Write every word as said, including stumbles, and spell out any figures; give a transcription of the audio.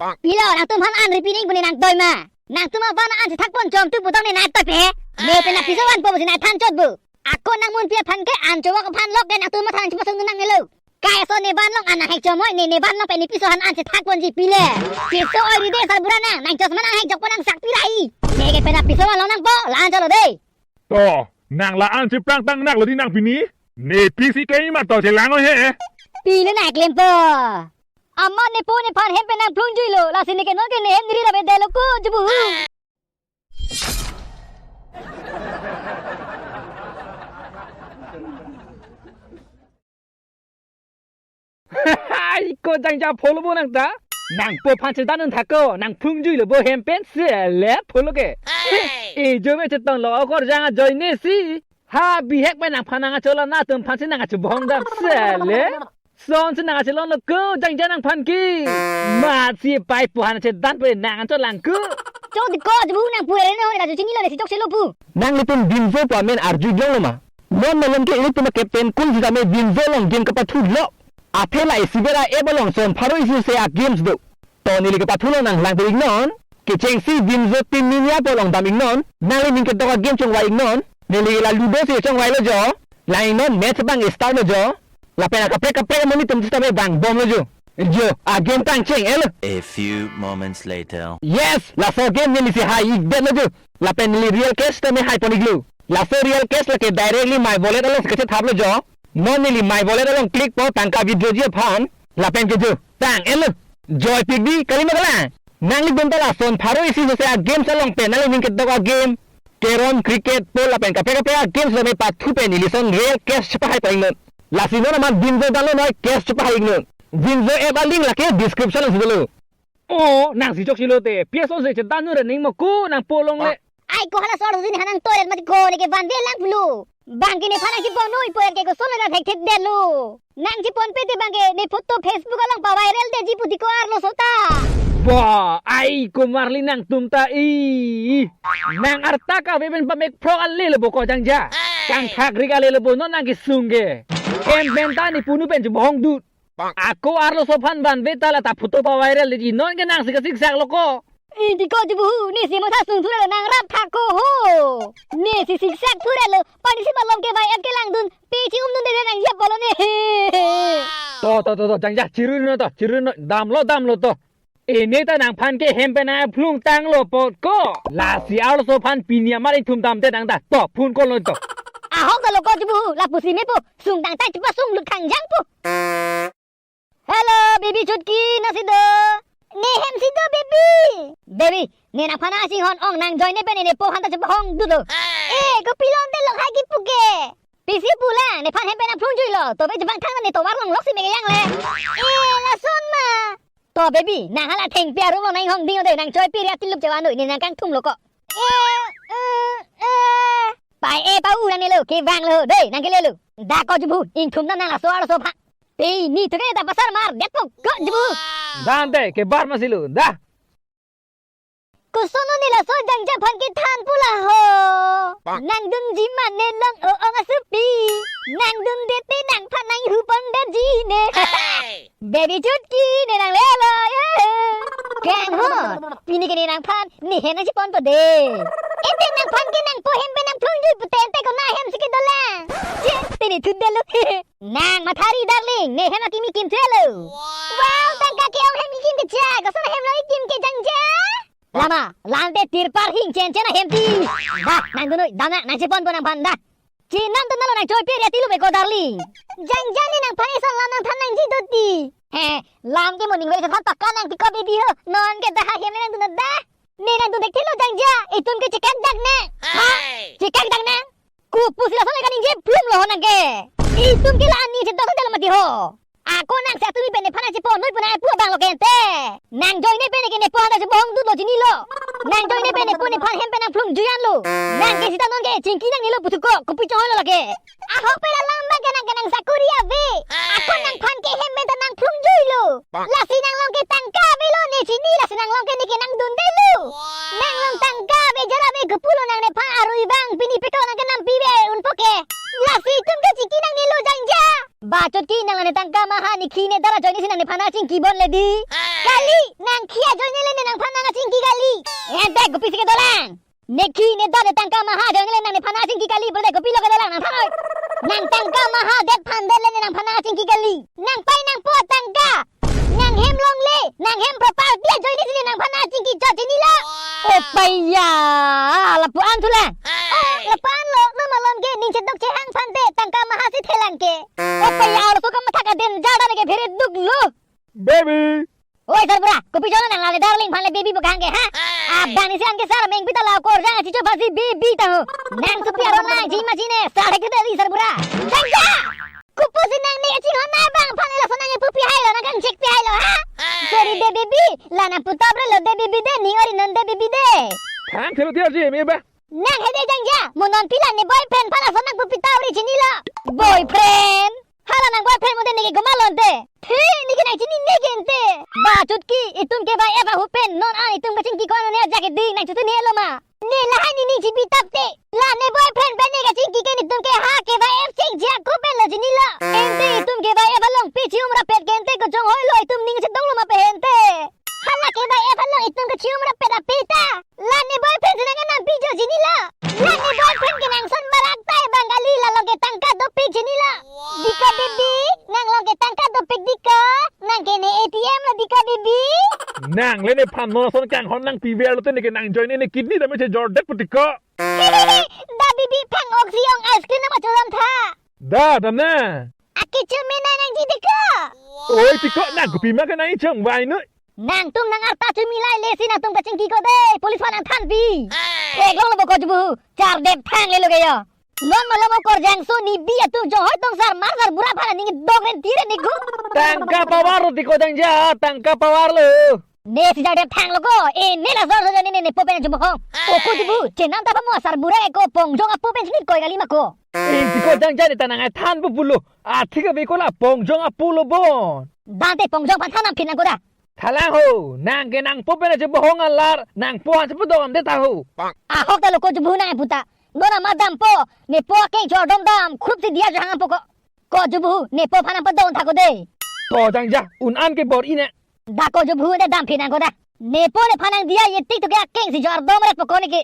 Pilo, nangtum aphan an ri pining pu ne nang toi ma? Nangtum aphan an si thak pon chom tu putong ne nai toi pe. Ne pen apiso vanpo pusi nai than chot bu. Ako nang munpi aphan ke an chowok aphan lok ke nangtum matha nang chipasung nang nelo. Kai ason ne van along an nang hek chom oi, ne ne van along pen ne piso aphan an si thak ponji pile. Piso oi ride sarbura nang, nang chosma nang hek jok pon nang sak pirai. Ne ke pen apiso van along nangpo, la-an cholo de. To, nang la-an si prang tang nak lo di nang pini. Ne pisi ke ma to chelang oi he. Pile nang klempo. Amat nepo nephan hem pen nang phlung juilo, lasi ne ke non ke ne hem niri rabe delo ko jubu. Hai, ko jangja pholo bo nang ta? Nangpo aphan chedan un thak ko, nang phlung juilo bo hem pen sele pholo ke. Hey! Ejo me chetong lo okor jang ajoine si. Ha bihek pen nangphan nang achola nangtum aphan si nang achubong dam sele. Son si nang achelong lo ko jangja nangphan ke. Mat si pai pu aphan chedan pu nang anchot lang ko. Chot ko jubu nang pu ere no na chu chinilo ne si chokche lo pu. Nanglitum Vinzo pu amen arjulong lo ma? Non malom ke ilitum a-captain kung sitame Vinzo along game kapathu lo. Athe la isi bera app along son pharo isi se a-games do. To neli kapathu lo nang lang pe iknon. Kechengsi Vinzo Team Minya pu along dam iknon. Nangli ning kedok a-game chongvai iknon. Neli la Ludo si chongvai lo jo. Lang iknon match abang start lo jo. Lapen akaprek kaprek amonit atum sitame vang bom lo jo. Jo, a-game tang cheng-et lo. A few moments later. Yes, laso game neli si hai ik det lo jo. Lapen neli real cash tame hai pon iklo. Laso real cash lake directly my wallet along si kachethap lo jo. Non neli my wallet along click po tangka withdraw ji aphan. Lapen ke jo, tang-et lo. Joypik di, kali ma kalang? Nanglitum ta la son pharo isi sose a-games along pen nangli ning kedok a-game. Carrom, cricket, pool lapen kaprek kaprek a-games tame pathu pen neli son real cash chepahai pon iknon. Lasi non amat Vinzo download noi cash chepahai iknon. Vinzo app a-link lake description along si dolo. Oh, nang si chokche lo te. Pi ason si chedan nu ra ning mo ko nangpo longle. Ai ko hala sor si ne ha nang toilet mati ko ne ke vanve lang pulo. Bang ke nephan nang chipon noi poet ke koson na thek thek det lo. Nang chipon pe te bang ke ne photo Facebook along pa-viral detji pu di ko arloso ta. Ba, ai ko marli nangtum ta i. Nang arta kave pen pamek phrok ale lo bo ko jangja. Kangthak rik ale lo bo non nang kesung ke. Hem pen ta ne punu pen chubohong dut. Ako arloso aphan vanve ta la ta photo pa-viral detji non ke nang si kasiksak lo ko. Indi ko jubu, ne si motha sung thura lo nang rap thak ko ho. Ne si siksak thura lo, pani si malom ke vai et ke langdun, pe chi umdun de nang yap bolo ne. To, to, to, to, jangja, chirui no to, chirui no, damlo, damlo to. Ene ta nangphan ke hem pen nang phlung tanglo apot ko. Lasi arloso aphan pini amar ingthum dam te nang ta. To, phone call lo to. Ahok lo ko jubu, lapusi mepo, sung tang ta chepasung lut khangjang po. Hello, baby Chutki, nang si do? Ne hem si do, baby. Baby, ne nangphan nang chinghon ong nang join ne pen ne po aphan ta chepahong dut lo. Eh, kopilon te lo hai kipu ke. Pisi pu lang, nephan hem pen nang phlung juilo, to be jebang thang ne tovar longlok si me ke yang le. Eh, lason ma. To baby, nang hala thengpi arum lo nang inghong ding de, nang choi pi ria tilup chevan noi, ne nang kangthum lo ko. Eh, eh, eh. Pai e pa u nang ne lo, kevang lo, dei, nang kele lo. Da ko jubu, ingthum dam nang laso arloso aphan. Pini thu ke ta pasar mar det po ko jubu. Dante, kebar masi lo, da. Koson ne laso jangja aphan kethan pu la ho. Nang dunji ma ne long o-ong asupi. Nang dunde te nangphan nang hu pon detji ne. Hey! Baby Chutki ne nang lelo ye. Kang ho. Pini ke ne nangphan ne hem nang chipon po de. Ete nangphan ke nangpo hem pen nang phlung jui pute ente ko na hem si kedo lang. Che, te ne thu det lo. Nang mathari darling, ne hem akimi kim thelo. Wow, tangka ke-ong hem kim kechak, koson hem lo ikim ke jangja. Lama, lante tirpar hing chen chen ahem ti. Da, nang dun noi, dam nang, nang chepon po nangphan da. Chinam tu nalo nang choi pe ria tilup e ko darling. Jangja ne nangphan eson lam nangthan nangji do ti. He, lam ke moning ve chethan pakka nang ti ko baby ho. Non ke da ha hem nang dun da. Ne nang dun dek thelo jangja, itum ke chekak dak nang. Ha? Hey! Chekak dak nang. Kopusi lason le kaningje plum lo ho nang ke. Itum ke la ani chetong dal mati ho. Ako nang si atum pen nephan nang chepon noi pu nang pu abang lo ke ente. Nang join ne pen ke nepo aphan ta chepahong dut lo chinilo. Nang join ne pen nepo nephan hem pen nang phlung jui an lo. Nang ke sita non ke chingki nang nilo puthot ko, kopi chonghoi lo lake. Ahok pen alam abang ke nang ke nang sakuri ave. Ako nangphan ke hem pen ta nang phlung juilo. Lasi nang long ke tangka avelo ne chini, lasi nang long ke ne ke nang dun detlo. Nang long tangka ave jara ave kepu lo nang nephan arui abang pini pekok nang ke nampi ave unpo ke. Lasi itum ke chingki nang nilo jangja. Ba Chotki, nang la ne tangka maha ne khi ne dar ajoine si nang nephan nangchingki bon le di. Kali, nang khi ajoine le ne nangphan nangchingki kali. Ente kopisi kedolang. Ne khi ne dar ne tangka maha ajoine le nang nephan nangchingki kali, pulote kopilo kedolang nangthan oi. Nang tangka maha det aphan det le ne nangphan nangchingki kali. Nang pai nangpo tangka. Nang hem longle, nang hem property ajoine si ne nangphan nangchingki chot chinilo. O paiya, lapu-an thulang. Ah, lapu-an lo, non malom ke ning chedok chehang aphan te tangka maha si thelang ke. O paiya, laso kamatha kaden jada ne ke phere duklo. Baby. Oi sarbura, kopi jona nang la ne darling aphan le baby pu kehang ke, ha? Abang ni si an ke sar meng pita la okorjang achicho aphan si baby ta ho. Nang supi aron nang jima jine, sar ke dari sarbura. Jangja! Kopusi nang ne chinghon nai abang aphan le laso nang epu pi hailo, nang kangchek pi hailo, ha? Sorry de baby, la nang putap re lo de baby de, ning ori non de baby de. Than thelo tiar ji me ba. Nang hede jangja, mo non pila ne boyfriend aphan laso nang pu pita ori chinilo. Boyfriend? Hala nang boyfriend mo de ne ke komat lo ante. He, ne ke nangchini ne ke ante. Ba Chotki, itum ke ba eva hupen, non an itum kachingki ko-an ne ajak ke ding nangchothe ne lo ma. Ne lahai ne ning chibi tap te. La ne boyfriend pen ne kachingki ke netum ke ha ke ba ef chingji ako pen lo chinilo. Ante itum ke ba ef along pi chi-um rapet ke ante kojong hoi lo itum ning chedong lo ma pe ante. Hala ke ba ef along itum ke chi-um rapet ape ta. La ne boyfriend si nang kenam pi jo chinilo. La ne boyfriend ke nang son barak ta e Bengali, la along ke tangka dopik chinilo. Diko baby, nang along ke tangka dopik diko. Nang ke ne A T M lo diko baby. Nang le nephan non ason kanghon nangpiver lote ne ke nang ajoine ne kidney damage jordet pu tiko. Da baby phang oksi ong ice cream nang ma chodam tha. Da, da na. Aki chumi nang nangji tiko. Oi tiko, nang kopima ke nang ichong vai noi. Nangtum nang arta chumi lai le si nangtum kachingki ko de, police aphan nangthan pi. Theklong lo bo ko jubu, char dep thang le lo ke yo. Non malom okorjang so ne bi atum jong hoi tong sar mar sarbura aphan ning dok ren tire ne ko. Tangka pavar lo tiko jangja, tangka pavar lo. Ne si jang dep thang lo ko, e ne la sor so ne ne ne po pen jubu hong. O ko jubu, chenam ta pamo sarbura e ko pongjong apo pen chinit koi kali ma ko. E tiko jangja ne ta nang ai than pu pulo. Athik ave ko la pongjong apo lo bon. Dante pongjong aphan than nang phin nang ko da. Thalang ho, nang ke nangpo pen aje bohong alar, nangpo han chepadok damde ta ho. Ahok ta lo ko jubu nang puta. Non amat dampo, nepo akeng chor dom dam, krup si diya jahang po ko. Ko jubu, nepo aphan nang padon tha ko de. To jangja, un an ke bor-i ne. Da ko jubu de dam phin nang ko da. Nepo nephan nang diya yetik to ke akeng si chor dom ret po ko ne ke.